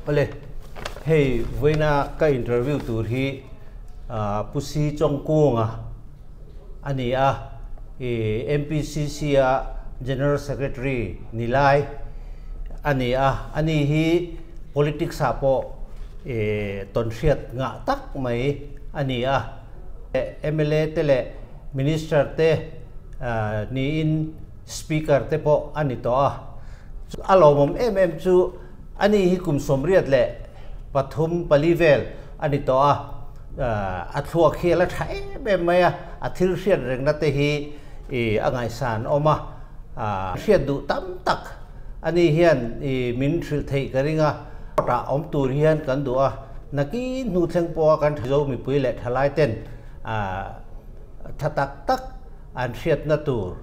Awle, hei vawiina ka interview tur hi Pu Si Chawngkunga a ni a, MPCC a General Secretary ni lai a ni a, ani hi politics ah pawh tawnhriat ngah tak mai a ni a, mla te leh Minister te niin Speaker te pawh a ni tawh a. A lawmawm em em chu ani hi kum 83 pali vel a ni tawh a, a thluak hi a la tha em em mai a, a thil hriat rengna te hi a ngaihsan awm a, hriat duh tam tak ani hian min hrilh theih ka ring a, court ah awm tur hian kan duh a, nakin hnu thleng pawha kan Mizo mipui leh thalai ten tha tak tak an hriatna tur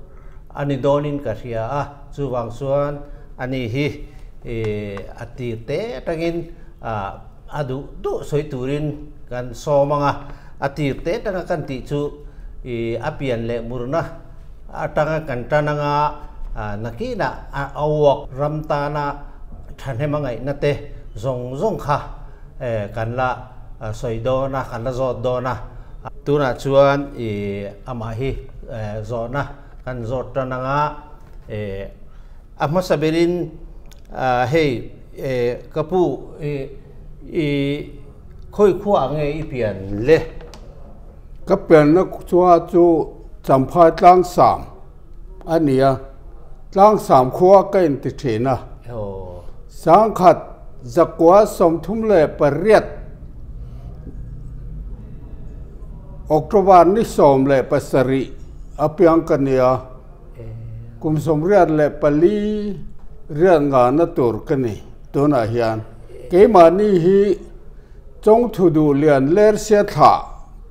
a ni dawnin ka hria a, chuvang chuan ani hi a tir te atangin a duh duh sawi turin kan sawm ang a, a tir te atanga kan tih chu a pian leh murna atanga kan tan anga nakinah a uak ram tana thahnem a ngaihna te zawng zawng kha kan la sawi dawn a, kan la zawt dawn a. Tunah chuan i amah hi zawhna kan zawt tan anga a hmasa berin hei ka pu i khawi khuaah nge i pian le? Ka pianna khua chu Champhai Tlangsam a ni a, Tlangsam khua ka inti thin a. Sangkhat zakua 38 October ni 17 a piang ka ni a, kum 84 riat ngahna tur ka ni tunah hian. Keimahni hi Chawngthu duh lian Lersia thlah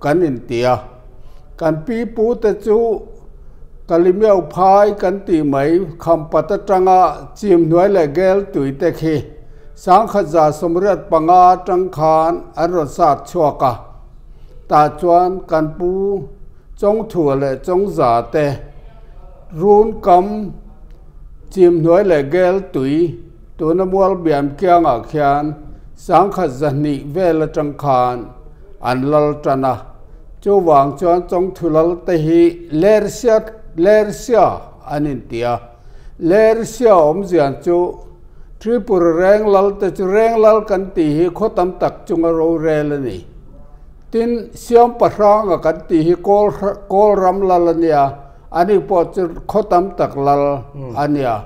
kan inti a, kan pi pute chu Kalimiau phai kan tih mai Khampat atanga chim hnuai leh gel tui te khi 1185 atang khan an rawn sat chhuak a, tah chuan kan pu Chawngthua leh Chawngza te run kam chim hnuai leh gel tui Tuna mual biam kiangah khian 1200 vel atang khan an lal tan a, chuvang chuan Chawngthu lal te hi Lersia Lersia an inti a. Lersia awmzian chu Tripura reng lal te chu reng lal kan tih hi khaw tam tak chunga rorel a ni. Tin, Siampahranga kan tih hi Kawl Kawl ram lal a nia, ani pawh chu khaw tam tak lal a nia.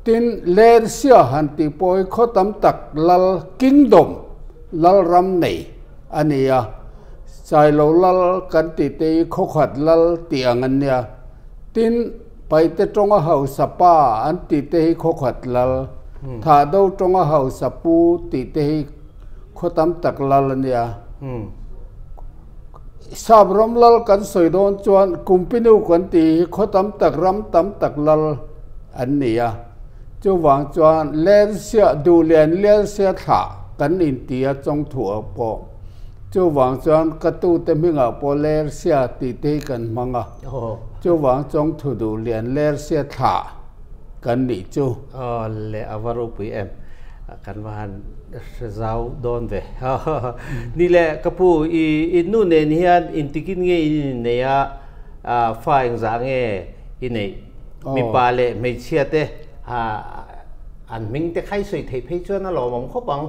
Tin, Lersia han tih pawh hi khaw tam tak lal, kingdom, lal ram nei a ni a. Sailo lal kan tih te hi khaw khat lal tih ang an nia. Tin, Paite tawnga hausa pa an tih te hi khaw khat lal, Thahdo tawnga hausa pu tih te hi khaw tam tak lal a nia. Sap ram lal kan sawi dawn chuan Kumpinu kan tih hi khaw tam tak ram tam tak lal an ni a. Chuvang chuan Lersia, Duhlian Lersia thlah kan inti a Chawngthuah pawh. Chuvang chuan ka tute hmingah pawh Lersia tih te hi kan hmang a. Chuvang Chawngthu Duhlian Lersia thlah kan nih chu. Aw le a va ropui em. Kan va han hre zau dawn ve. Ni le ka pu i i nu nen hian intikin nge in innei a, fa engzah nge i neih? Mipa leh hmeichhia te an hming te kha i sawi theih phei chuan a lawmawm khawp ang.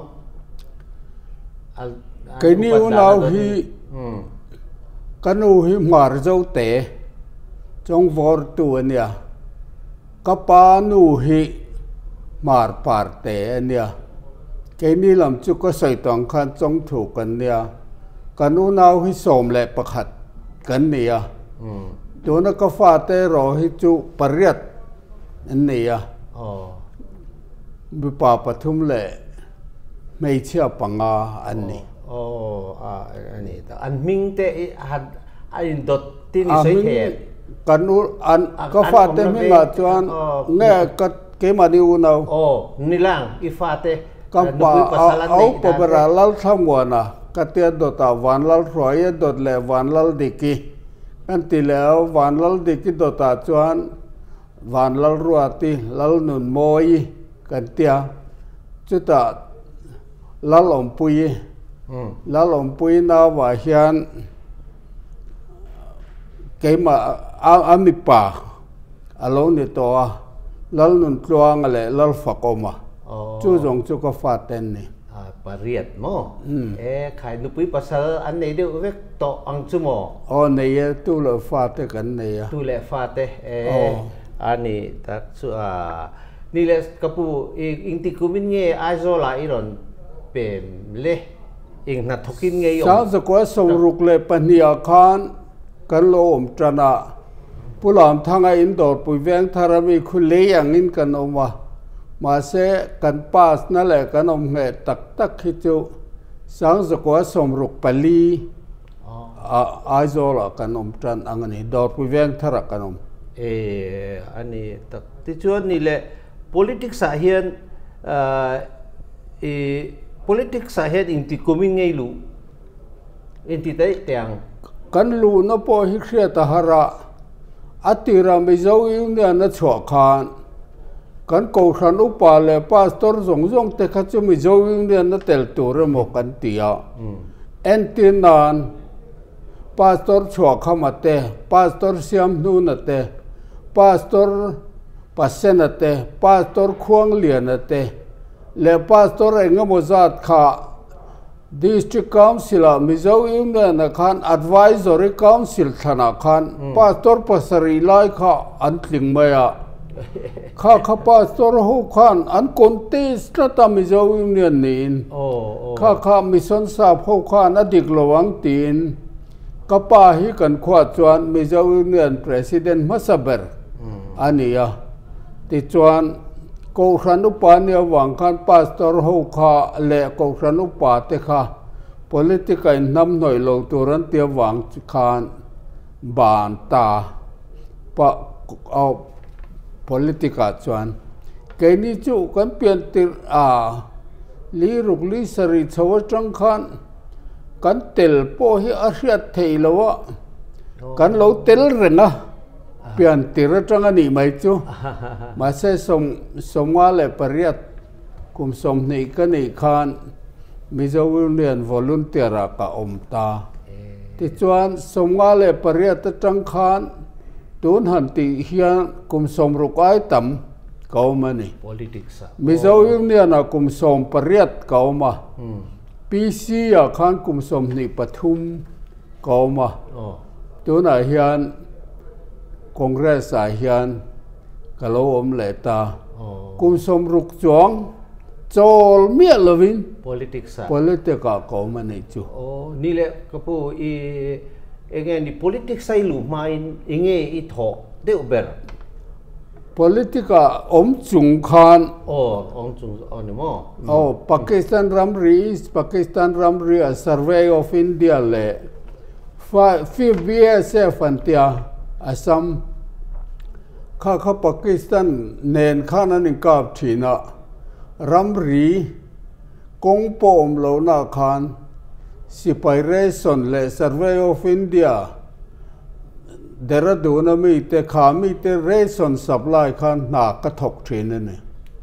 Keini unau hi ka nu hi hmar zo te chawngvawr tu a nia. Ka pa nu hi hmar par te a nia. Keini lam chu ka sawi tawng khan chawngthu kan nia. Kan unau hi 11 kan ni a. Tuna ka fate erawh hi chu pariat an ni a. Mipa pathum leh hmeichhia panga an ni. An hming te a indawt tin i sawi thei em? Kan u an ka fate hmingah chuan nge ka keimahni unau. Aw nilang i fate Ka pa a upa bera Lalthlamuana ka tia dawtah Vanlalhruaia dawt leh Vanlaldiki kan ti leh a, Vanlaldiki dawtah chuan Vanlalruati Lalnunmawii kan tia chutah. Lalawmpuii, Lalawmpuii nauah hian keimah a mipa a lo ni tawh a, Lalnuntluanga leh Lalfakawma chu zawng chu ka fate an ni. Pariat maw? E khai nupui pasal an nei deuh vek tawh ang chu maw? Aw nei e, tu leh fate kan nei a. Tu leh fate e a ni tak chu a. Ni leh ka pu, engti kumin nge Aizawlah i rawn pem le? Eng hnathawkin nge i awm? Sangzakua 62 ah khan kan lo awm tan a, Pu Lamthanga in dawrpui veng thar a mi khu lei angin kan awm a, mahse kan pass na leh kan awm ngheh tak tak hi chu Sangzakua 64 ah Aizawlah kan awm tan ang a ni, dawrpui veng tharah kan awm. E a ni tak. Tichuan ni leh politics ah hian i politics ah hian inti kumin ngei luh inti daih teh ang. Kan luhna pawh hi hriat a har a, a tirah Mizo Union a chhuah khan kan Kohhran upa leh Pastor zawng zawng te kha chu Mizo Union a tel tur emaw kan ti a. Entir nan. Pastor Chhuahkhama te, Pastor Siamhnuna te, Pastor Pasena te, Pastor Khuangliana te leh Pastor engemaw zat kha District Council-ah Mizo Union-ah khan Advisory Council thlanah khan Pastor pasarih lai kha an tling mai a. Kha kha Pastor ho khan an contest tlat a Mizo Union niin. Kha kha Mission Sap ho khan a dik lo ang tiin ka pa hi kan khuah chuan Mizo Union President hmasa ber a ni a. Tichuan Kohhran upa nia vang khan Pastor ho kha leh Kohhran upa te kha politic a inhnamhnawih lo tur an tia vang khan ban ta pa politic ah chuan keini chu kan pian tirh a li ruk li sarih chho atang khan kan tel pawh hi a hriat theih loh a kan lo tel reng a pian tirh atang a nih mai chu mahse sawm sawmnga leh pariat kum 20 ka nih khan Mizo Union volunteer ah ka awm ta. Tichuan, 58 atang khan tun han tih hian kum 60 ai tam ka awm a ni. Mizo Union ah kum 18 ka awm a, PC ah khan kum 23 ka awm a, tunah hian Congress ah hian ka lo awm leh ta. Kum 60 chuang. Chawl miah lovin Politics ah. Politic ah ka awm a nih chu. Aw, ni leh ka pu i enge ni politics a i luh hmain enge i thawh deuh ber? Politic ah awm chung khan. Aw, awm chung aw ni maw? Aw, Pakistan ramri, East Pakistan ramri ah Survey of India leh Fifth BSF an tia Assam. Kha kha Pakistan nen khan an inkap thin a, ramri kawng pawh awm lohna khan sipai ration leh Survey of India Dehradun a mite kha mite ration supply khan hna ka thawk thin a ni.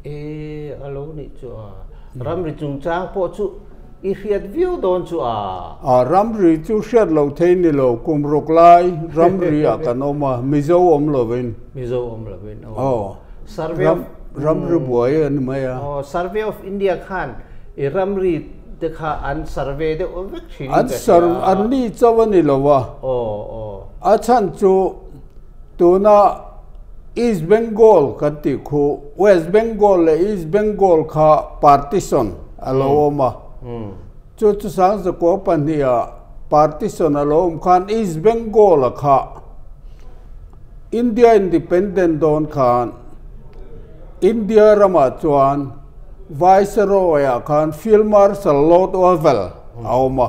E, a lo nih chu a. Ramri chungchang pawh chu I hriat viau dawn chu a. A ramri chu hriat loh thei ni lo, kum ruk lai ramri ah kan awm a, Mizo awm lovin. Mizo awm lovin aw. Aw. Survey of. Ramri buai a ni mai a. Aw, Survey of India khan i ramri te kha an survey deuh vek thin in ka hria. An survey, an ni chauh a ni lo a. Aw, aw. A chhan chu tuna East Bengal kan tih khu, West Bengal leh East Bengal kha partition a lo awm a. Chu chu 1902 ah partition a lo awm khan East Bengal a kha India independent dawn khan India ramah chuan Viceroy ah khan Field Marshal Lord Wavell a awm a.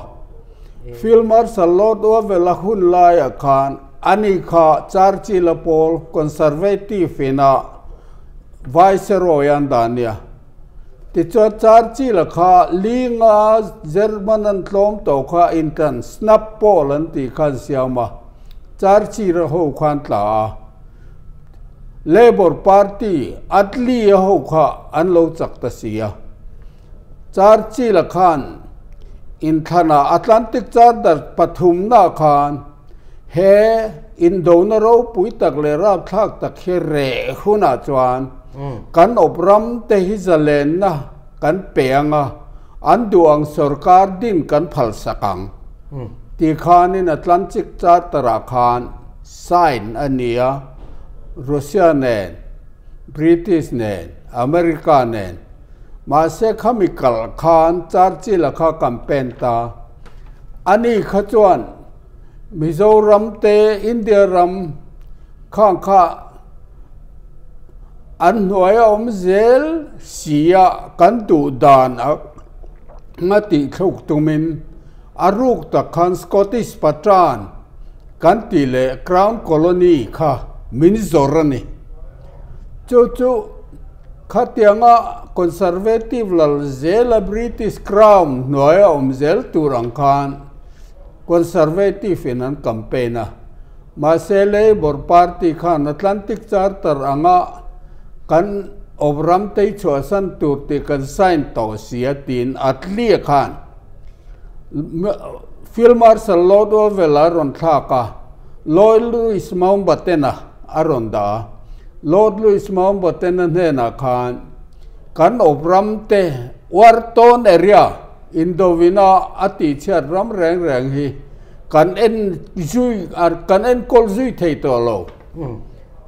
Field Marshal Lord Wavell a hun laiah khan Ani kha Churchill a pawl Conservative ina Viceroy an dah nia. Tichuan Churchill a kha linga German an tlawm tawh kha intan snap poll an tih kha an siam a, Churchill a ho khan tla a. Labour Party Attlee a ho kha an lo chak ta si a. Churchill-a khan inthlanah Atlantic Charter pathumna khan he indona ropui tak leh rapthlak tak hi reh hunah chuan kan awp ram te hi zalenna kan pe ang a, an duh ang sorkar din kan phalsak ang tih khanin Atlantic Charter-ah khan sign a ni a, Russia nen, British nen, America nen. Mahse khami kalh khan Churchill-a kha campaign ta. Ani kha chuan Mizoram te India ram khang kha an hnuai a awm zel si a, kan duh dan a nga tih thluk tumin a ruk tak khan Scottish Patran kan tih leh Crown Colony kha min zawr a ni. Chu chu. Khatianga Conservative lal zela British Crown hnuaia awm zel tur ang khan Conservative in an campaign a. Mahse Labour Party khan Atlantic Charter anga kan awp ram tei chhuahsan tur tih kan sign tawh si a tiin Attlee khan Field Marshal Lord Wavell a rawn thlak a, Lord Louis Mountbatten-a a rawn dah a. Lord Louis Mountbatten-a hnenah khan kan awp ram te Wharton area Indovina a tihchhiat ram reng reng hi kan en zui kan enkawl zui thei tawh lo.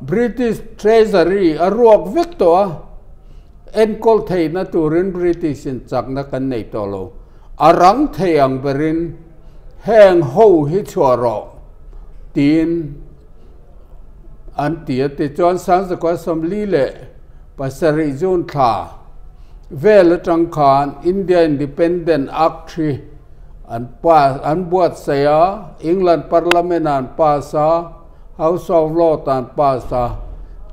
British Treasury a ruak vek tawh a, enkawl theihna turin British in chakna kan nei tawh lo. A rang thei ang berin heng ho hi chhuah rawh tiin an ti a. Tichuan Sangzakua 47 June thla vel atang khan India Independent Act hi an pass an buatsaih a, England Parliament ah an pass a, House of Lords ah an pass a.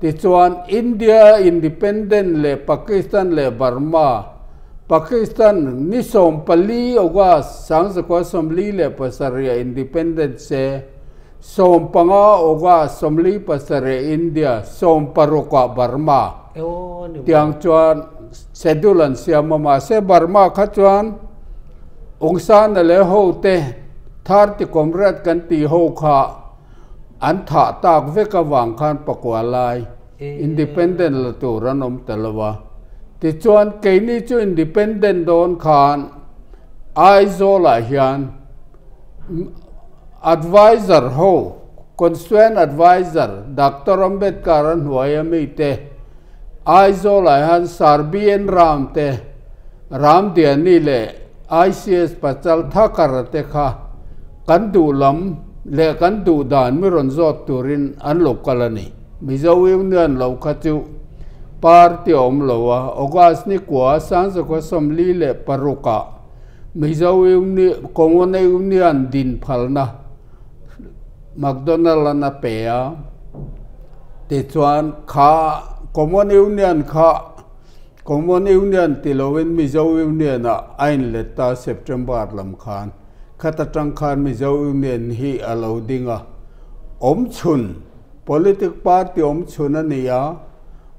Tichuan India Independent leh Pakistan leh Burma Pakistan ni 14 August 1947 Independence se 15 August 47 India 16 ah Burma tiang chuan schedule an siam a mahse Burma kha chuan Aung San leh ho te 30 comrade kan tih ho kha an thah tak vek avang khan pakua lai Independent la tur an awm ta lo a. Tichuan keini chu independent dawn khan Aizawlah hian advisor ho, constituent advisor Doctor Ambedkar a hnuaia mite Aizawlah hian Sir BN Ram te, Ramdiani leh ICS Pachal Thakar te kha kan duh lam leh kan duh dan mi rawn zawt turin an lo kal a ni. Mizo Union lo kha chu party a awm lo a, August ni kua 1946 ah Mizo Union, Common Union din phalna McDonald an a pe a, tichuan kha Common Union kha Common Union ti loin Mizo Union ah a inlet ta September lam khan. Khat atang khan Mizo Union hi a lo ding a, awm chhun Politic party awm chhun a ni a,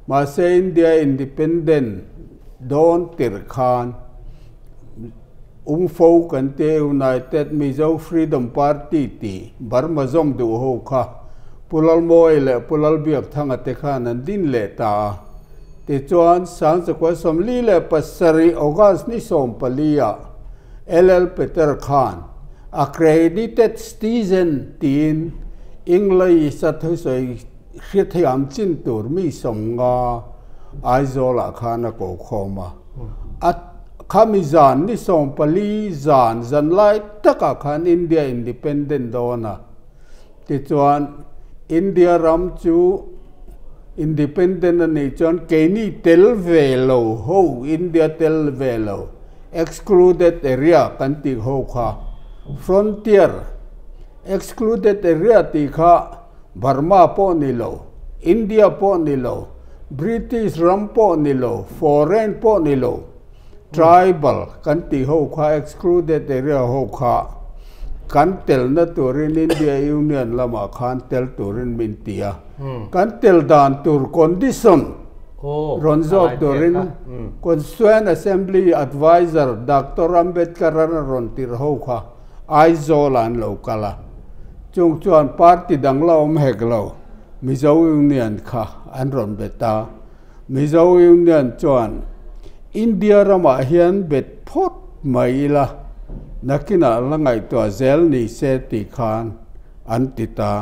mahse India independent dawn tirh khan Ungfo kan tia United Mizo Freedom Party tih Burma zawm duh ho kha Pu Lalmawi leh Pu Lalbiakthanga te khan an din leh ta a. Tichuan 1947 August ni 14 ah LL Peter khan Accredited Citizen tiin English a thusawi hrethiam chin tur mi 50 Aizawlah khan a ko khawm a. A khami zan ni 14 zan zan lai takah khan India Independent dawn a. Tichuan India ram chu Independent a nih chuan keini tel ve lo ho, India tel ve lo, excluded area kan tih ho kha, frontier excluded area tih kha Burma pawh ni lo, India pawh ni lo, British ram pawh ni lo, foreign pawh ni lo, Tribal kan tih ho kha excluded area ho kha kan telna turin India Union lamah khan tel turin min ti a. Kan tel dan tur condition Rawn zawt turin Constituent Assembly Adviser Doctor Ambedkar-a'n a rawn tirh ho kha Aizawl-ah an lo kal a. Chung chuan party dang la awm hek lo, Mizo Union kha an rawn bet a. Mizo Union chuan India ramah hian bet phawt mai ila, nakinah la ngaihtuah zel ni se tih khan an ti ta.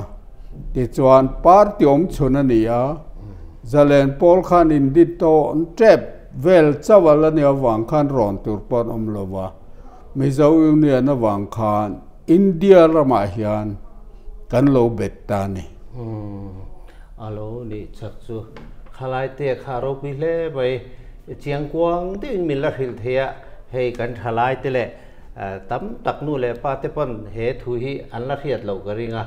Tichuan party awm chhun a ni a, Zalen pawl khan indit tawn tep vel chauh a la nih avang khan rawn tur pawh an awm lo va, Mizo Union avang khan India ramah hian kan lo bet ta a ni. Umm, a lo nih chak chu khalai te kha a ropui hle mai. Chiangkuang deuhin min la hrilh thei a, hei kan thalai te leh tam tak nu leh pa te pawn he thu hi an la hriat loh ka ring a,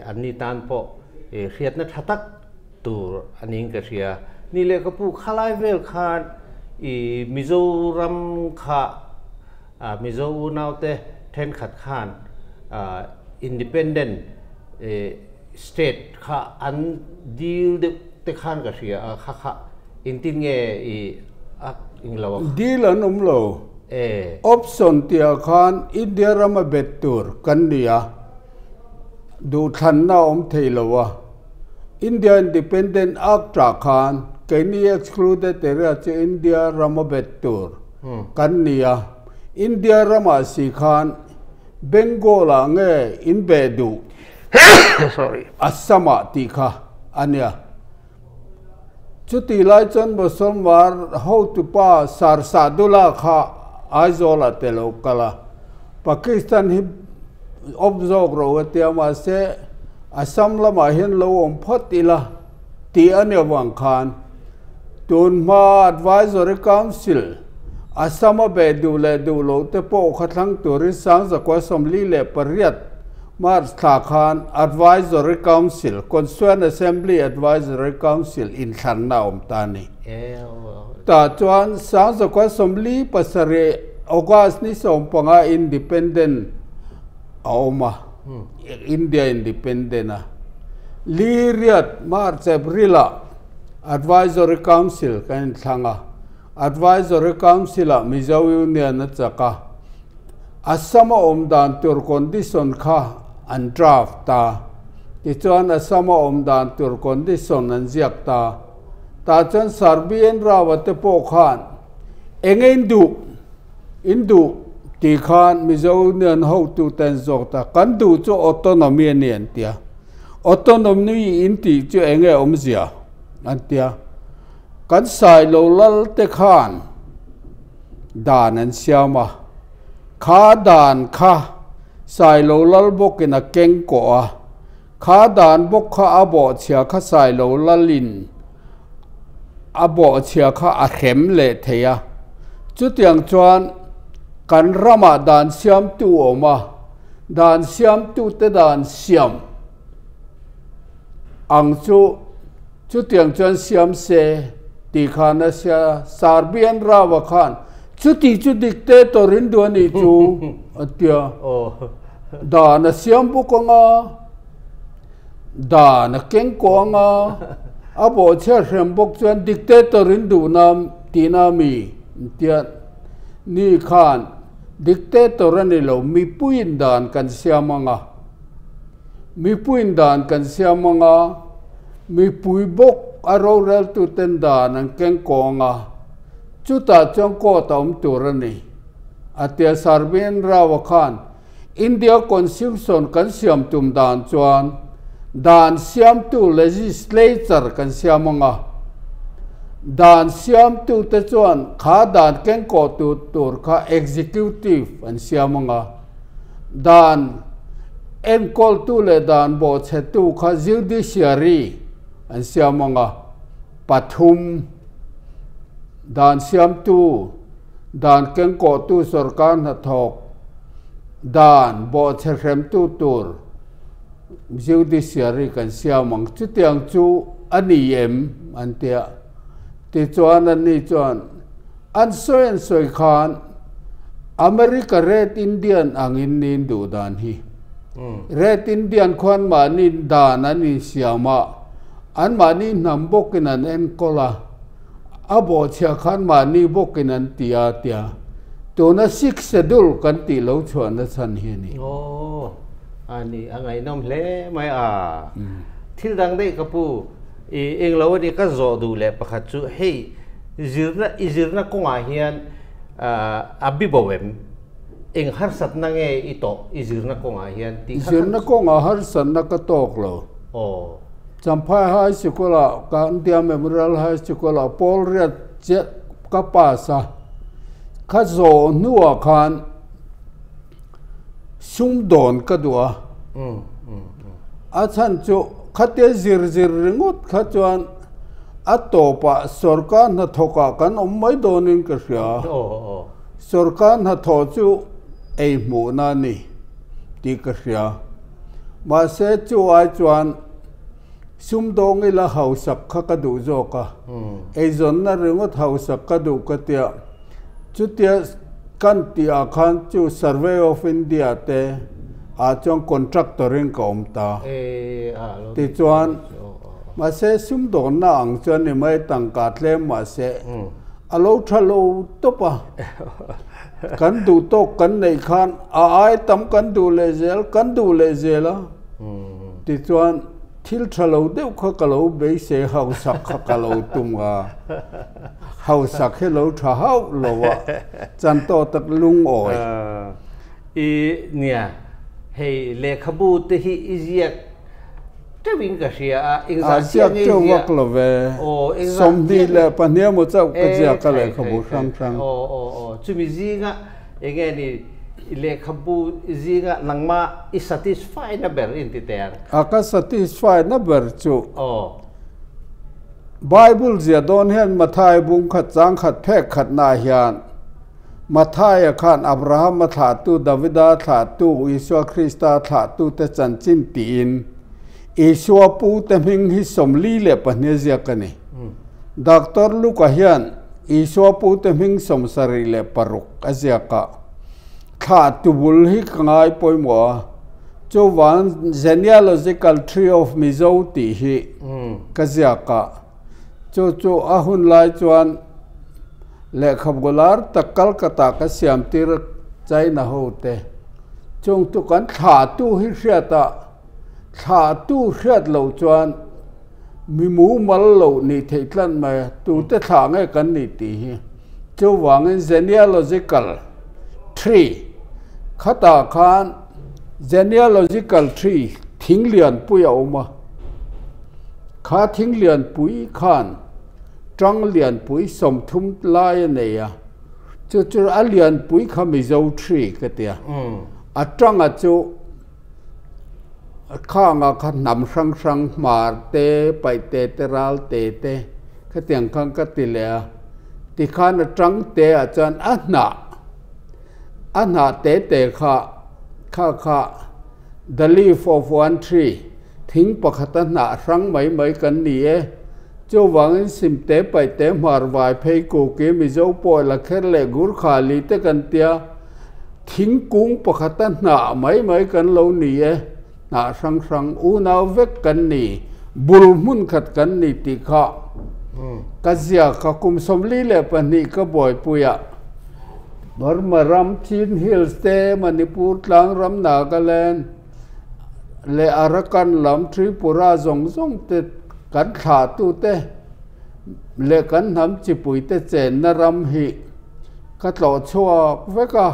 an ni tan pawh hriatna tha tak tur a ning ka hria. Ni leh ka pu khalai vel khan i Mizoram kha Mizo unaute thenkhat khan independent state kha an dil deuh te khan ka hria a, kha kha engtin nge i a englo a. Dil an awm lo. E. Option tihah khan India rama bet tur kan ni a, duhthlanna a awm thei lo a. India Independent Act ah khan keini excluded area chu India rama bet tur kan ni a, India ramah si khan Bengal ah nge in beh duh Assam ah tih kha a nia. Chutih lai chuan Mosolmar hotupa Sir Saadullah kha Aizawl ah te lo kal a, Pakistan hi awp zawk ro a tia mahse Assam lamah hian lo awm phawt ila tih a nih avang khan tun hma Advisory Council Assam a beh duh leh duh loh te pawh kha thlang turin Sangzakua 48 March thla khan Advisory Council, Constituent Assembly Advisory Council inthlanna a awm ta a ni. Tah chuan Sangzakua 47 August ni 15 Independent a awm a, India Independent a. Li riat March April ah Advisory Council kan inthlang a, Advisory Council ah Mizo Union a chak a, Assam a awm dan tur condition kha an draft ta. Tichuan Assam a awm dan tur condition an ziak ta. Tah chuan Sir BN Rao-a te pawh khan eng in duh, in duh tih khan Mizo Union hotute an zawk ta. Kan duh chu autonomy a ni an ti a. Autonomy in tih chu eng nge awmzia an ti a. Kan Sailo lal te khan dan an siam a, kha dan kha Sailo lal bawkin a keng kawh a, kha dan bawk kha a bawhchhia kha Sailo lalin a bawhchhia kha a hrem leh thei a. Chutiang chuan kan ramah dan siamtu a awm a, dan siamtute dan siam ang chu Chutiang chuan siam se tih khan a sia, Sarbian Rao-a khan chuti chu dik te tawr in duh a nih chu a ti a. Dan a siam bawk ang a, dan a keng kawh ang a, a bawhchhiat hrem bawk chuan dik te tawr in duh na tihna a mi an ti a. Ni khan dik te tawr a ni lo, mipuiin dan kan siam ang a. Mipuiin dan kan siam ang a, mipui bawk a roreltuten dan an keng kawng a, chutah chuan court a awm tur a ni. A tia Sarbin Rao-a khan India Constitution kan siam tum dan chuan dan siamtu legislature kan siam ang a, dan siamtute chuan kha dan kengkawhtu tur kha executive an siam ang a, Dan enkawltu leh dan bawhchhetu kha judiciary an siam ang a, pathum, dan siamtu, dan kengkawhtu sorkar hnathawk, dan bawhchhe hremtu tur judiciary kan siam ang. Chutiang chu a ni em? an ti a. Tichuan anni chuan an sawi an sawi khan America Red Indian angin nin duh dan hi. Red Indian khuan mahni dan an insiam a, Anmahni hnam bawkin an enkawl a, a bawhchhiah khan mahni bawkin an ti a tia tuna Sixth Schedule kan tih lo chhuahna chhan hi a ni. Aw, a ni, a ngaihnawm hle mai a. Thil dang daih ka pu, i englo a ni ka zawh duh leh pakhat chu hei zirna, i zirna kawngah hian a bi bo em? Eng harsatna nge i tawh i zirna kawngah hian tih kha. Zirna kawngah harsatna ka tawk lo. Aw. Champhai High Sikul-ah Kandia Memorial High Sikul-ah pawl riat chiah ka pass a, ka zawh hnuah khan sumdawn ka duh a. A chhan chu khatia zir zir ringawt kha chuan a tawpah sawrkar hnathawkah kan awm mai dawnin ka hria. Sawrkar hnathawh chu ei hmuhna a ni tih ka hria. Mahse chu ai chuan sumdawng ila hausak kha ka duh zawk a, eizawnna ringawt hausak ka duh ka tia. Chutia kan tih ah khan chu Survey of India te ah chuan contractor in ka awm ta. Tichuan mahse sumdawnna ang chuan ni mai tangka tlem mahse a lo tha lo tawp a. Kan duh tawk kan neih khan a ai tam kan duh leh zel, kan duh leh zel a. Tichuan thil tha lo deuh kha ka lo beisei hausak kha ka lo tum a, hausak hi lo tha hauh lo a, chan tawh tak lungawi. I nia, hei lehkhabu te hi i ziak Teuhin ka hria a, engzah chiah nge i ziah? A ziak teuh vak lo ve. 22 emaw chauh ka ziak a lehkhabu hrang hrang. Aw aw aw, chumi zinga enge ni lehkhabu zinga nangmah i satisfy na ber in ti teh ang? A ka satisfy na ber chu Bible zia dawn hian Mathai bung khat chang khat phek khatnaah hian Mathaia khan Abrahama thlahtu, Davida thlahtu, Isua Krista thlahtute chanchin tiin Isua pute hming hi 42 ziak a ni. Doctor Luka hian Isua pute hming 76 a ziak a. Thlahtu bul hi ka ngai pawimawh a, chuvang Genealogical Tree of Mizo tih hi ka ziak a. Chu chu a hun lai chuan lehkhabu lar tak Calcutta ka siam tir China ho te chung chu kan thlahtu hi hriat a, thlahtu hriat loh chuan mi mumal loh nih theih tlat mai a, tute thlah nge kan nih tih hi. Chuvangin genealogical tree khatah khan genealogical tree thing lianpui a awm a. Kha thing lianpui khan tang lianpui 30 lai a nei a, chu chu a lianpui kha Mizo tree ka ti a, a tanga chu khanga kha hnam hrang hrang hmar te, paihte te, ralte te khatiang khan ka ti leh a, tikhan a tang te ah chuan a hnah a hnah te te kha kha kha the leaf of one tree Thing pakhata hnah hrang mai mai kan ni e. Chuvangin Simte Paihte Hmar Vai Phei Kuki Mizo pawh Lakher leh Gurkha li te kan tia, thingkung pakhata hnah mai mai kan lo ni e. Hnah hrang hrang unau vek kan ni, bul hmun khat kan ni tih kha ka ziak a, kum 42 ka buaipui a. Burma ram, Chin Hills te, Manipur tlang ram, Nagaland, leh Arakan lam Tripura zawng zawng te kan thlahtute leh kan hnam chipuite chenna ram hi ka tlawh chhuak vek a,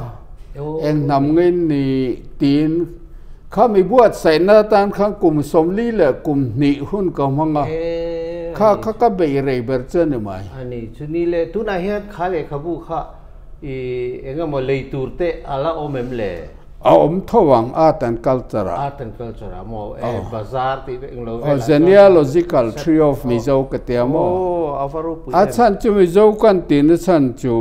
eng hnam ngei ni tiin khami buatsaihna atan khan kum 40 leh kum hnih hun ka hmang a, kha kha ka beih rei ber chu a ni mai. A ni, chuni leh tunah hian kha lehkhabu kha i eng emaw lei tur te a la awm em le? A awm tho ang Art and Culture ah. Art and Culture ah maw e bazar tih vek englo velah chuan. Genealogical Tree of Mizo ka tia maw. Aw a va ropui em. A chhan chu Mizo kan tihna chhan chu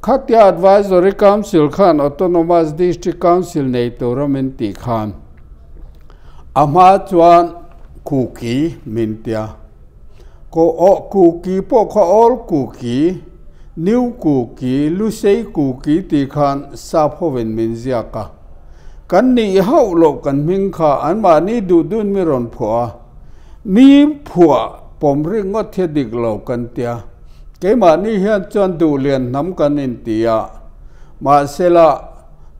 khatia Advisory Council khan Autonomous District Council nei tura min tih khan a hma chuan Kuki min tia. Ko aw Kuki pawh kha Old Kuki, New Kuki, Lusei Kuki tih khan sap hovin min ziak a. Kan nih hauh loh kan hming kha anmahni duh dun mi rawn phuah a. Mi phuah pawm ringawt hi a dik lo kan tia. Keimahni hian chuan duhlian hnam kan inti a, mahsela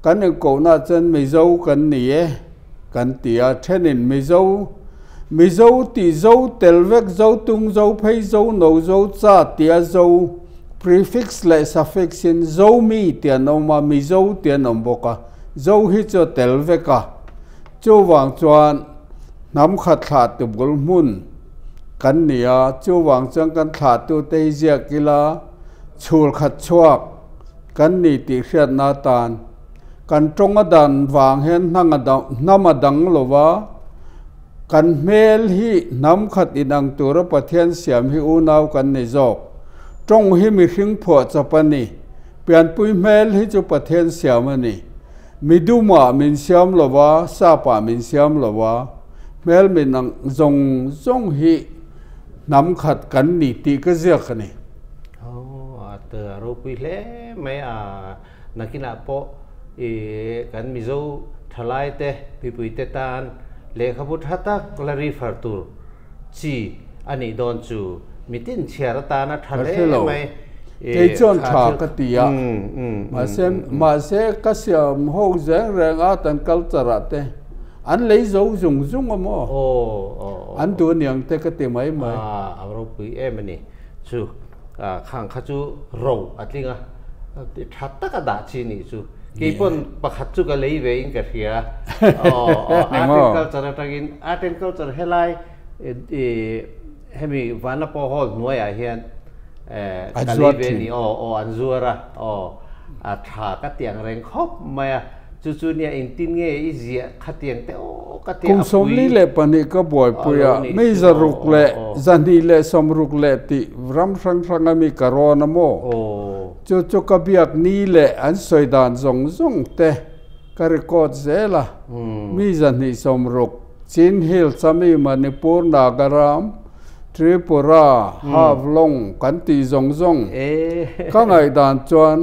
kan inkohnaah chuan Mizo kan ni e kan ti a, thenin Mizo, Mizo tih zo tel vek, zo tung, zo phei, zo no, zo cha tia zo prefix leh suffix in Zomi tih an awm a, Mizo tih an awm bawk a, zo hi chu a tel vek a. Chuvang chuan hnam khat thlahtu bul hmun kan ni a, chuvang chuan kan thlahtute hi ziak ila chhul khat chhuak kan ni tih hriatna atan kan tawng a dan vang hian hnam a dang lo va, kan hmel hi hnam khat inang tura Pathian siam hi unau kan ni zawk. Tawng hi mihring phuah chawp a ni, pianpui hmel hi chu Pathian siam a ni. Midumah min siam lo va, sapah min siam lo va, hmel min ang zawng zawng hi hnam khat kan ni tih ka ziak a ni. Aw, a te a ropui hle mai a, nakinah pawh i kan Mizo thalai te, mipui te tan lehkhabu tha tak la refer tur chi a nih dawn chu mitin chhiar atana tha hle mai. Kei chuan tha ka ti a, mahse mahse ka siam ho zeng reng a tan culture ah te an lei zo zung zung a maw an duh aniang te ka ti mai mai. A ropui em a ni chu khang kha chu ro a tling a, tha taka dah chi nih chu. Keipawn pakhat chu ka lei ve in ka hria. Art and culture atangin art and culture helai hemi Vanapa Hall hnuaiah hian ka lei ve a ni aw aw an zuar a aw a tha ka tiang reng khawp mai a. Chu chu nia engtin nge i ziah khatiang te aw ka tia Kum 42 ka buaipui a, mi zaruk leh 260 leh tih ram hrang hrang a mi ka rawn a maw? Chu chu ka biak ni leh an sawi dan zawng zawng te ka record zel a, mi 260 Chin Hills a mi Manipur, Nagaram, Tripura, Havlong kan tih zawng zawng ka ngaihdan chuan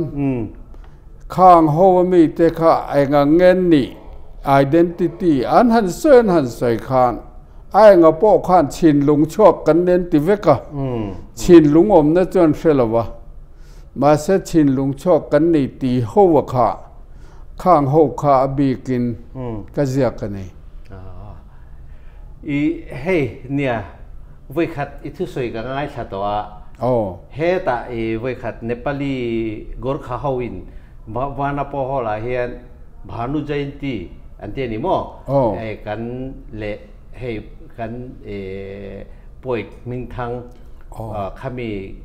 Khang ho a mite kha eng ang nge nih, identity, an han sawi an han sawi khan a enga pawh khan chhinlung chhuak kan nen ti vek a, chhinlung awmna chuan hre lo va, mahse chhinlung chhuak kan nei ti ho a kha khang ho kha a bikin ka ziak a ni. I hei nia Vawikhat i thusawi ka ngaithla tawh a, hetah i vawikhat Nepali Gorkha ho in Vanapo Hall ah hian Bhanu Jayanti an ti a ni maw? Hei kan leh hei kan poet hmingthang khami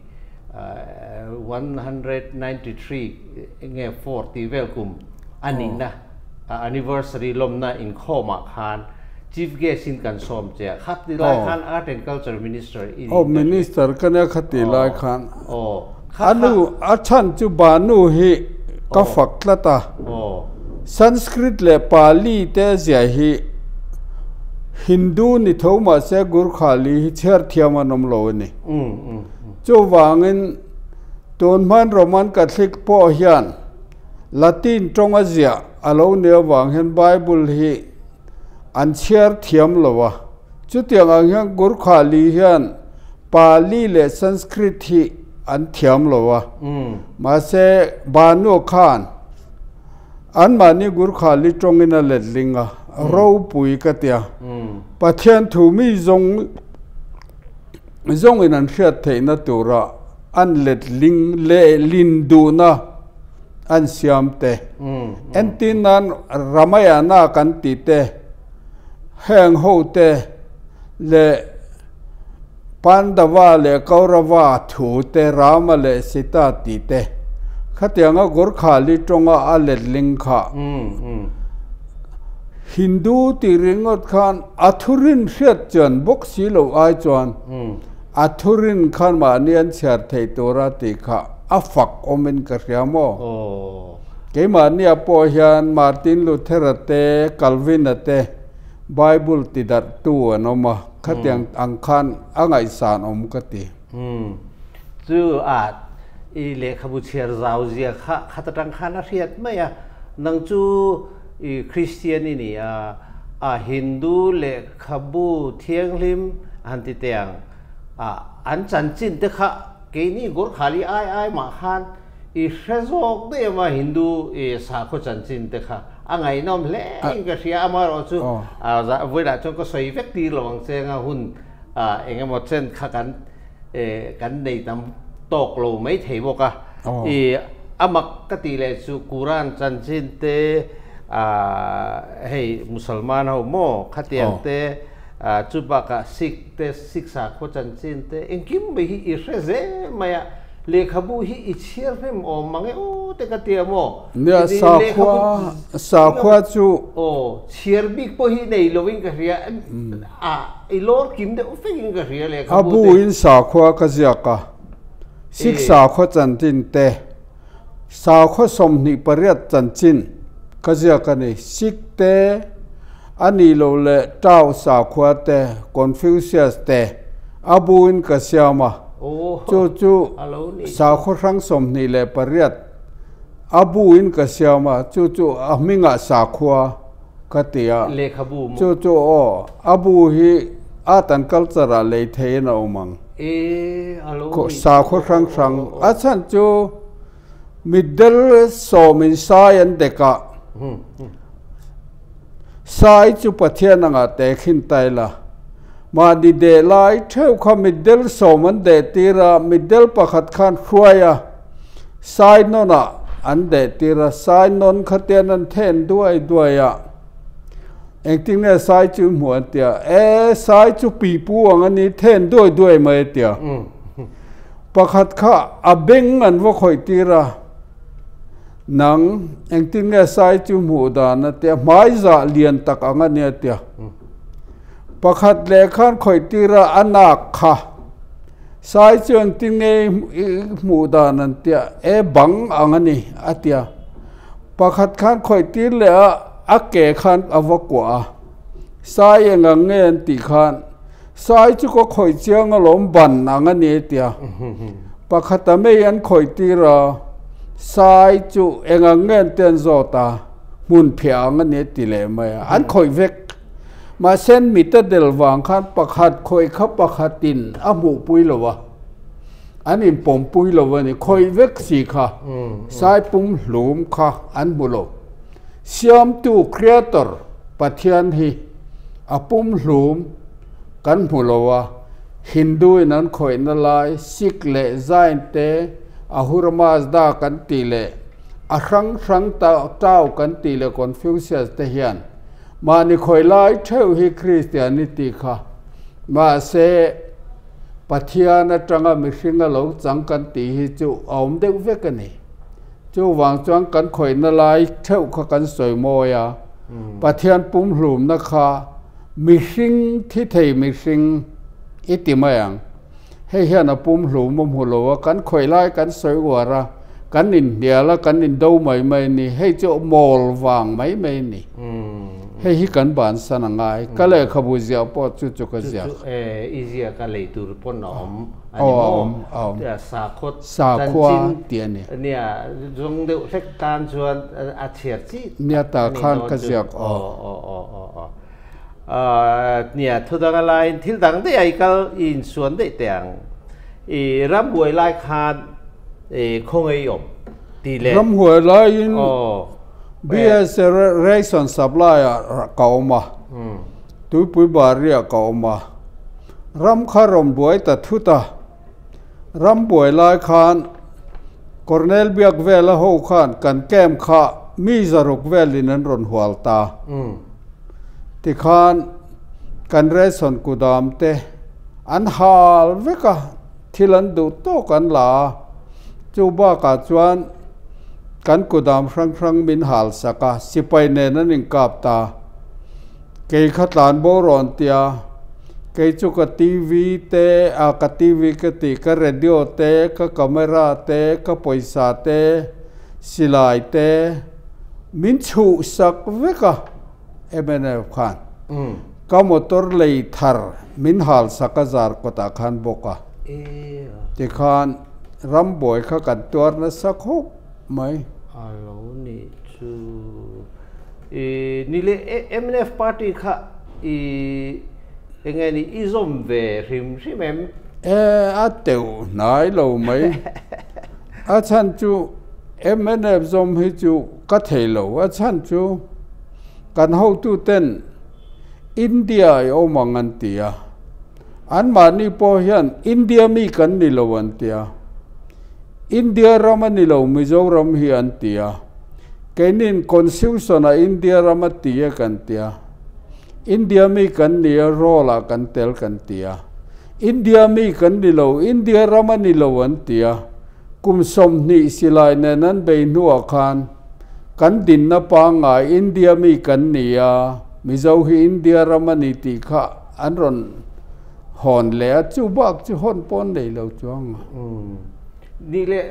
193 nge 4 tih vel kum a nihna anniversary lawmna inkhawmah khan Chief Guest in kan sawm che a, khati lai khan Art and Culture Minister i nih. Aw Minister ka nia khati lai khan. A nu a chhan chu Banu hi ka fak tlat a, Sanskrit leh Pali te zia hi Hindu ni tho mahse Gurkhali hi chhiar thiam an awm lo a ni. Chuvangin tun hman Roman Catholic pawh hian Latin tawnga ziah a lo ni avang hian Bible hi an chhiar thiam lo a. Chutiang ang hian Gurkhali hian Pali leh Sanskrit hi an thiam lo a. Mahse, Banu khan anmahni Gurkhali tawngin a letling a, ropui ka ti a. Pathian thu mi zawng zawngin an hriat theihna tura an letling lehlin duhna an siam te. Entir nan Ramayana kan tih te, heng ho te leh Pandava leh Kaurava thu te, Rama leh Sita tih te, khatianga Gurkhali tawnga a letling kha Hindu tih ringawt khan a thurin hriat chuan bawk si lo ai chuan A thurin khan mahni an chhiar thei tura tih kha a fak awmin ka hria maw? Keimahnia pawh hian Martin Luther-a te, Calvin-a te Bible ti darhtu an awm a, khatiang ang khan a ngaihsan awm ka ti. Chu a i lehkhabu chhiar zau zia kha khat atang khan a hriat mai a, nang chu i Kristian i ni a, a Hindu lehkhabu thianghlim Han ti teh ang a, an chanchin te kha keini Gorkhali ai ai mah khan i hre zawk daih em a, Hindu i sakhaw chanchin te kha a ngaihnawm hle in ka hria, amaherawh chu vawilah chuan ka sawi vek tir lo ang che anga hun eng emaw chen kha kan kan nei tam tawk lo mai thei bawk a, i a mak ka tih leh chu Quran chanchin te hei Musalman ho maw khatiang te Chu bakah Sikh te, Sikh sakhua chanchin te engkim mai hi i hre zel mai a, lehkhabu hi i chhiar hnem awm mang e aw te ka ti a maw? Nia, sakhua, sakhua chu. Aw, chhiar bik pawh hi nei lovin ka hria, a i lawr kim deuh fekin ka hria lehkhabu te. A buin sakhua ka ziak a, Sikh sakhua chanchin te, Sakhua 28 chanchin ka ziak a ni. Sikh te, a nih loh leh Tao sakhua te, Confucius te a buin ka siam a. Chu chu sakhua hrang 28 a buin ka siam a, chu chu a hmingah sakhua ka ti a. Chu chu aw, a bu hi art and culture ah lei theihin a awm ang. Sakhua hrang hrang a chhan chu mitdel sawmin sai an dek a, sai chu Pathian anga tehkhin ta ila, mahni deh lai theuh kha mitdel sawm an deh tir a, mitdel pakhat khan hruai a, sai nawnah an deh tir a, sai nawn khatian an then duai duai a. Engtin nge sai chu hmuh an tia? E, sai chu pipu ang a ni, then duai duai mai a tia. Pakhat kha a beng an va khawih tir a, Nang, engtin nge sai chu hmuh dan a tia, hmai zah lian tak ang a ni a tia. Pakhat leh khan khawih tir a, a nak kha. Sai chu engtin nge i hmuh dan an tia, E, bang ang a ni a tia. Pakhat khan khawih tir leh a, a ke khan a va kuah a, Sai eng ang nge an tih khan, Sai chu ka khawih chiang alawm ban ang a ni a ti a. Pakhat a mei an khawih tir a, Sai chu eng ang nge an ti an zawt a, hmun phiah ang a ni a ti leh mai a, an khawih vek. Mahse an mit a del vang khan pakhat khawih kha pakhatin a hmuhpui lo a. An inpawmpui lo a ni. Khawih vek si kha, sai pum hlum kha an hmu lo. Siamtu, Creator, Pathian hi a pum hlum kan hmu lo a. Hindu in an khawihna lai, Sikh leh Jain te, Ahura Mazda kan tih leh a hrang hrang Tao kan tih leh Confucius te hian mahni khawih lai theuh hi Christianity kha. Mahse, Pathian atanga mihring a lo chang kan tih hi chu a awm deuh vek a ni. Chuvang chuan kan khawihna lai theuh kha kan sawi mawi a, Pathian pumhlumna kha mihring thi thei mihring i ti mai ang. Hei hian a pumhlum a hmu lo a, kan khawih lai kan sawi uar a, kan inhnial a, kan indo mai mai a ni. Hei chu mawl vang mai mai a ni. Hei hi kan bansan a ngai. Ka lehkhabu ziah pawh chu chu ka ziak. Chu chu i ziak a lei tur pawn a awm a ni maw? Sakhua chanchin tih a ni. Nia, zawng deuh hlek tan chuan a chhiar chi tak a ni dawn chu. Nia ta khan ka ziak aw. Aw. Nia, thu dang a laiin thil dang daih a i kal i insuan daih teh ang. I ramhuai lai khan khawnge i awm tih leh. Ramhuai laiin BS Ration Supply ah ka awm a, Tuipui Bari ah ka awm a. Ram kha rawn buai ta thut a, ram buai lai khan Colonel Biakvela ho khan kan camp kha mi zaruk velin an rawn hual ta. Tikhan kan ration kudam te an hal vek a, thil an duh tawk an la a. Chu bakah chuan kan kudam hrang hrang min hal sak a, sipai nen an inkap ta. Kei kha tlan bo rawn tia, kei chu ka TV te, a ka TV ka tih, ka radio te, ka camera te, ka pawisa te, silai te min chhuh sak vek a mnf khan. Ka motor lei thar min hal sak a zar kawtah khan bawk a. Tikhan rambuai kha kan tuar nasa khawp mai. A lo nih chu. I ni leh mnf party kha i. Enge ni i zawm ve hrim hrim em? E, a teuh hnai lo mai. A chhan chu mnf zawm hi chu ka thei lo. A chhan chu kan hotuten India i awm ang an ti a. Anmahni pawh hian India mi kan ni lo an ti a. India ram a ni lo Mizoram hi an ti a. Keinin Constitution ah India ram a ti e kan ti a. India mi kan ni a roll ah kan tel kan ti a. India mi kan ni lo, India ram a ni lo an ti a. Kum 20 silai nen an bei hnuah khan kan dinna pangngai India mi kan ni a, Mizo hi India ram a ni tih kha an rawn hawn leh a, chu bak chu hawn pawh an nei lo chuang a. Ni leh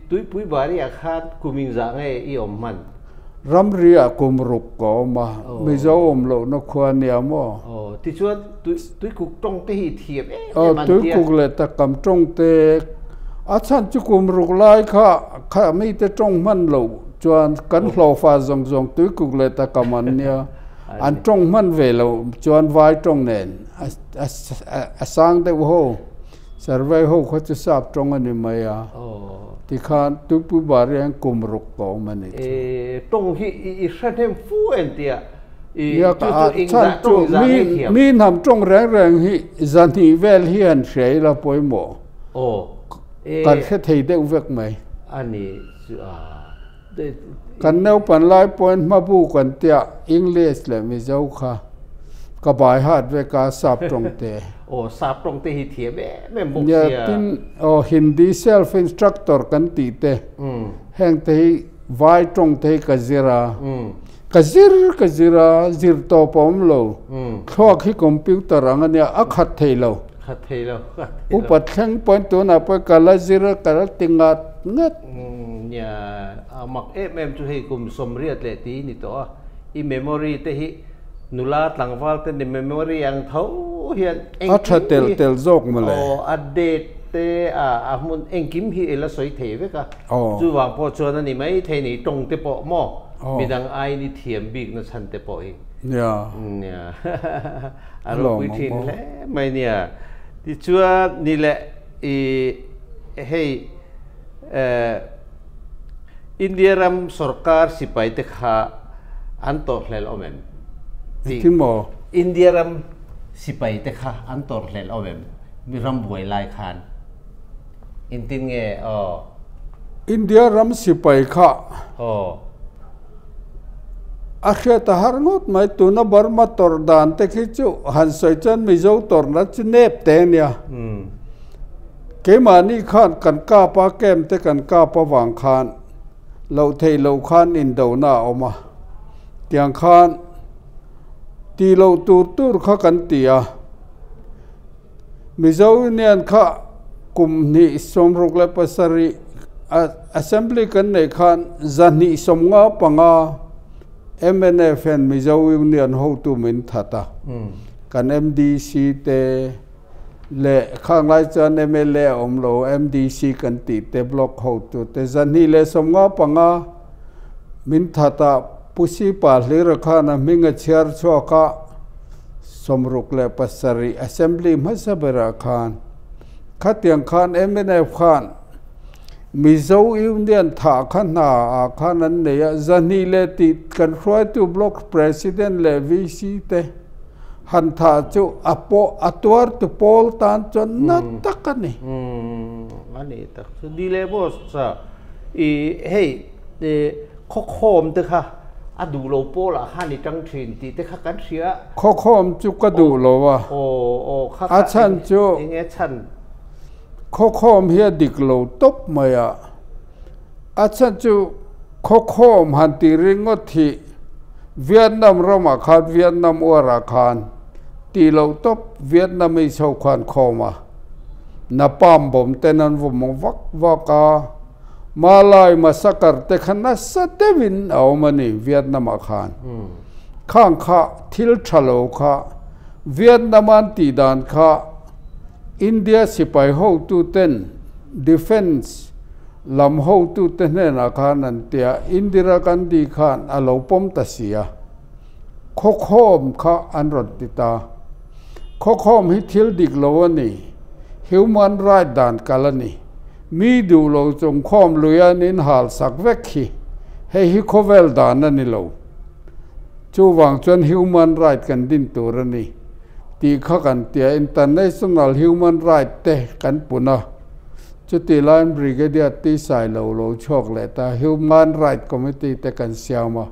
Tuipui Bari ah khan kum inzah nge i awm hman? Ramri ah kum ruk ka awm a, Mizo awm lohna khua a nia maw? Aw, tichuan Tuikuk tawng te hi i thiam em em an tia. Aw, Tuikuk leh Takam tawng te, a chhan chu kum ruk lai kha kha mite tawng hman loh chuan kan hlawhfa zawng zawng Tuikuk leh Takam an nia, an tawng hman ve loh chuan vai tawng nen a sang deuh ho. Survey ho kha chu sap tawng a ni mai a, tikhan Tuipui Bariang kum ruk ka awm a ni chu. Tawng hi i hre hnem fu em tia i Nia chu ka chu eng chhan zah chu tawng zah mi ngei thiam. mi hnam tawng reng reng hi zahnih vel hi han hria ila pawimawh Aw e kan hre thei deuh vek mai. A ni chu a Kan naupan lai pawhin hmabu kan tia English leh Mizo kha ka bai hat vek a, sap tawng te. Aw, sap tawng te hi thiam em em bawk Nia, sia. tin, aw, Hindi self instructor kan tih te, heng te hi vai tawng te hi ka zir a, ka zir ka zir a, zir tawp a awm lo. Thluak hi computer ang a nia, a khat thei lo. Khat thei lo, khat thei lo. Upa thleng pawhin tunah pawhin ka la zir a, ka la ti ngat ngat. Nia, a mak em em chu hei kum 80 leh ti ni tawh a, i memory te hi nula tlangval te ni memory ang tho hian A tha engkim tel hi tel zawk mawle. Aw, a date te a a hmun engkim hi i la sawi thei vek a, Aw. chuvang pawh chuan a ni mai thei ni tawng te pawh maw Aw. midang aiin i thiam bik na chhan te pawh hi. Nia. Nia, a A ropui lawmawm thin aw. hle mai nia. Tichuan ni leh i hei. India ram sorkar sipai te kha an tawrhhlel awm em? Engtin maw? India ram sipai te kha an tawrhhlel awm em? Mi ram buai lai khan. Engtin nge aw? India ram sipai kha Aw. A hriat a har ngawt mai. Tuna Burma tawrh dan te khi chu han sawi chuan Mizo tawrhna chu nep te a nia. Keimahni khan kan kap a, camp te kan kap avang khan loh theih loh khan indona a awm a, tiang khan tih loh tur tur kha kan ti a. Mizo Union kha kum 267 Assembly kan neih khan 255 mnf hian Mizo Union hotu min that a, kan MDC te, Leh khang lai chuan mla a awm lo, MDC kan tih te, block hotu te, 255 min that a, Pu Sipa Hlira khan a hming a chhiar chhuak a, 67 Assembly hmasa berah khan khatiang khan mnf khan Mizo Union thah kha hna ah khan an nei a, 200 leh tih kan hruaitu block president leh VC te, Han tha chu a pawh a tuar tu pawl tan chuan na tak a ni. A ni tak chu ni leh boss a i hei khawkhawm te kha a duh lo pawl ah khan i tang thin tih te kha kan hria. Khawkhawm chu ka duh lo a. Aw aw kha A chhan chu eng nge chhan. Khawkhawm hi a dik lo tawp mai a. A chhan chu khawkhawm han tih ringawt hi Vietnam ramah khan Vietnam uarah khan tih loh tawp Vietnamese ho khan khawm a, napalm bawm ten an vawm vak vak a, Malai massacre te kha nasa deuhin a awm a ni Vietnam ah khan. Khang kha thil tha lo kha Vietnam an tih dan kha India sipai hotu ten defence lam hotute hnenah khan an ti a, Indira Gandhi khan a lo pawm ta si a, khawkhawm kha an rawn ti ta. Khawkhawm hi thil dik lo a ni. Human right dan kal a ni. Mi duh lo chung khawm lui an in hal sak vek hi. Hei hi khawvel dan a ni lo. Chuvang chuan human right kan din tur a ni tih kha kan tia international human right te kan pun a. Chutih laiin Brigadier T Sailo lo chhuak leh ta Human Right Committee te kan siam a.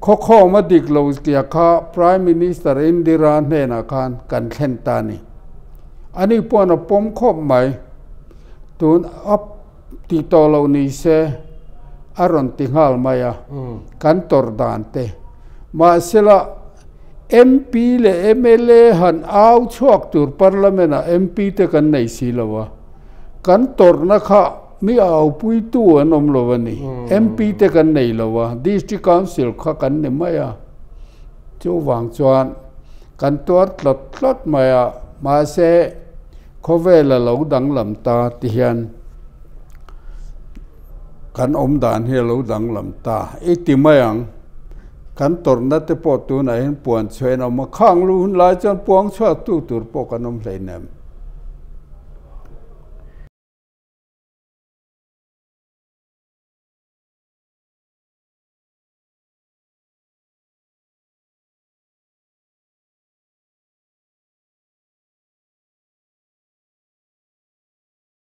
Khawkhawm a dik lo zia kha Prime Minister Indira hnenah khan kan thlen ta a ni. Ani paw'n a pawm khawp mai. Tun a tih tawh loh ni se a rawn ti nghal mai a, kan tawrh dan te. Mahsela MP leh mla han au chhuak tur Parliament ah MP te kan nei si lo a. Kan tawrhna kha mi aupuitu an awm lo a ni. MP te kan nei lo a, District Council kha kan ni mai a. Chuvang chuan kan tuar tlawt tlawt mai a, mahse khawvel a lo danglam ta ti hian kan awm dan hi a lo danglam ta i ti mai ang. Kan tawrhna te pawh tunah hian puan chhuah in a awm a, khang lu hun lai chuan puang chhuak tu tur pawh kan awm hleinem.